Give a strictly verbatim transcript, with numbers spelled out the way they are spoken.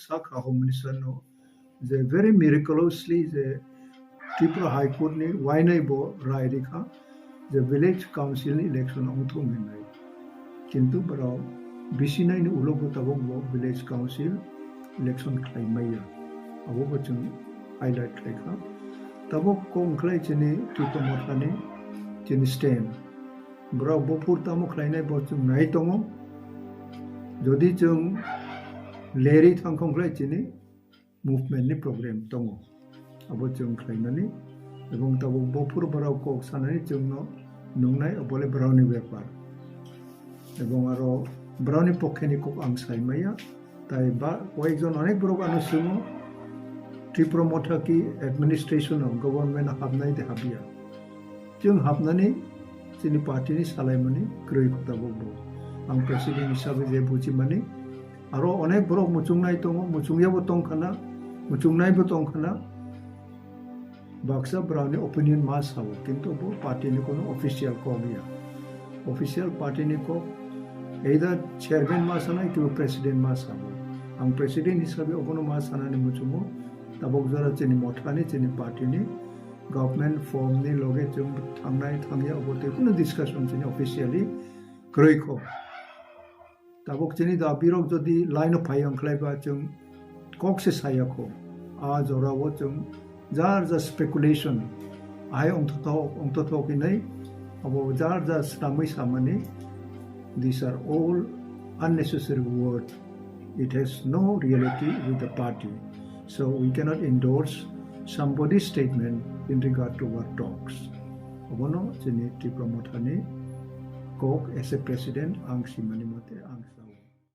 sakha Home Minister no je very miraculously je Tripura High Court ni wainai bo rai rikha je village council ni election ongthung hinwi. Kintu borok bisinai ni ulo bo tabok bo village council election khlai maya. Abo bo chwng highlight khlai kha. Tabok kok khlai chini Tripura Motha ni chini stand. Borok buphur tamo khlainai bo chwng nai tongo. Jodi chwng leri thangkhong khlai chini movement ni program tongo. Abo chwng khlaimani. Ebong tabok buphur borok kok sanani chwngno nungnai obole borokni bepar. Ebong aro borokni pokheni kok ang saimaya. Tai ba koyekjon onek borok ano swngo Tripura Motha ki administration o government o habnai de habya. Chwng hapnani chini party ni salaimani kwrwi kho tabok bo. Ang president hisabe je bujimani aro onek borok muchungnai tongo, muchungya bo tongkhana, muchungnai bo tongkhana. Baksa borokni opinion ma sao, kintu bo party ni kono official kok ya. Official party ni kok either chairman ma sanai kiba president ma sao. Ang president hisabe obono ma sanani muchungo tabok jora chini Mothani chini party ni government form ni loge chwng thangnai thangya obo tei kuno discussion chini officially kwrwi kho. Tabok chini da birok jodi line of phai ongkhlai ba chwng kok se saya kho. A jora o chwng jar jar speculation ahai ongthothok ongthothok hinwi abo jar jar swnamwi samani. These are all unnecessary words. It has no reality with the party. So we cannot endorse somebody's statement in regard to our talks. Obono chini Tripura Mothani kok as a president ang simani mote ang